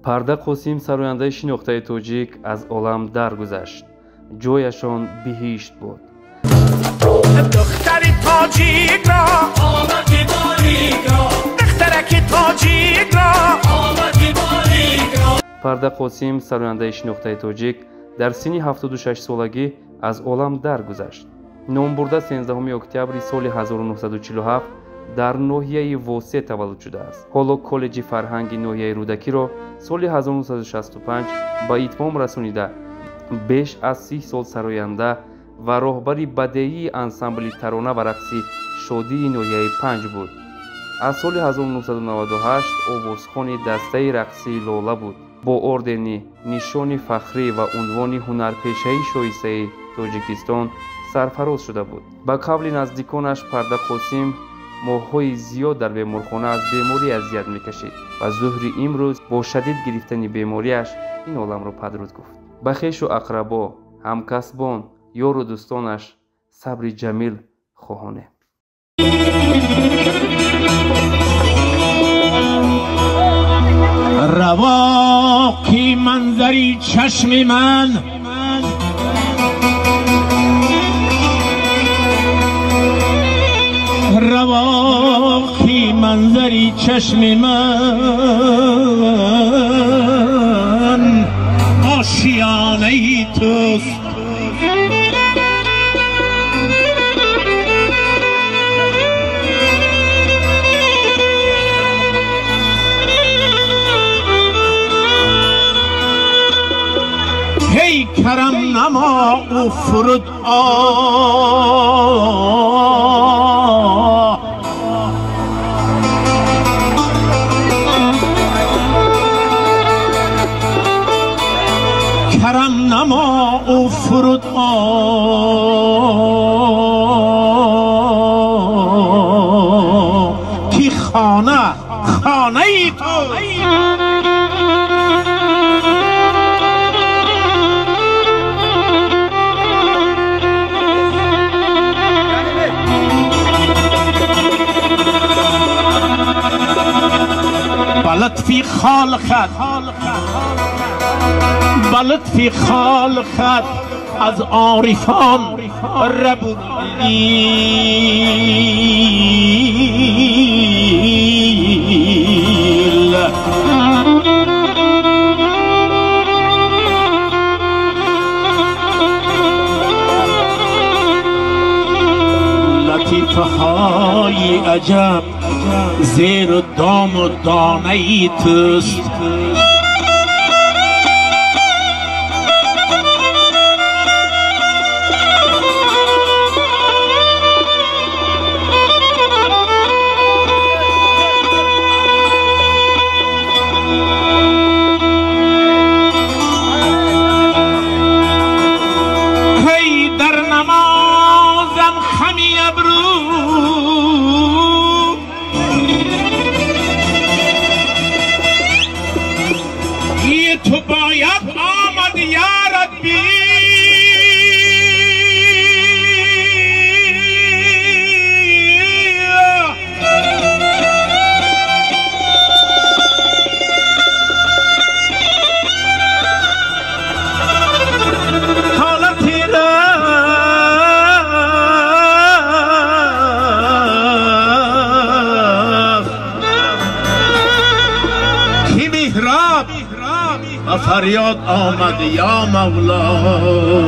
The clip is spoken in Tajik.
Парда Қосим, сарояндаи шинохтаи тоҷик, аз олам даргузашт. Ҷояшон биҳишт буд. Духтари тоҷикро, омади борикро, духтараки тоҷикро, омади борикро. Парда Қосим, сарояндаи шинохтаи тоҷик, дар синни 76 солагӣ аз олам даргузашт. Номбурда 13 октябри соли 1947 дар ноҳияи Восе таваллуд шудааст. Ҳоло коллеҷи фарҳанги ноҳияи Рӯдакиро соли 1965 ба итмом расонида, беш аз 30 сол сароянда ва роҳбари бадеии ансамбли тарона ва рақси шодии ноҳияи Панҷ буд. Аз соли 1998 овозхони дастаи рақсии Лола буд. Бо ордени Нишони фахрӣ ва унвони ҳунарпешаи шоистаи Тоҷикистон сарфароз шуда буд. Ба қавли наздиконаш, Парда Қосим моҳҳои зиёд дар беморхона аз беморӣ азият мекашид ва зуҳри имрӯз бо шадид гирифтани бемориаш ин оламро падруд гуфт. Ба хешу ақрабо, ҳамкасбон, ёру дӯстонаш сабри ҷамил хоҳонем. Равоқи манзари чашми ман, равоқи манзари чашми ман ошиёнаи туст. Эй карам намо у фуруд о, карам намо у фуруд о, ки хона хонаи ту. بلطفی خالقت، بلطفی خالقت از عارفان ربود دیل. لطیفه های عجب زیر دام و دانه ای توست. هی در نمازم خمی ابرو، تو باید آمد یا ربی. حالتی رفت که محراب و فریاد آمد یا مولا.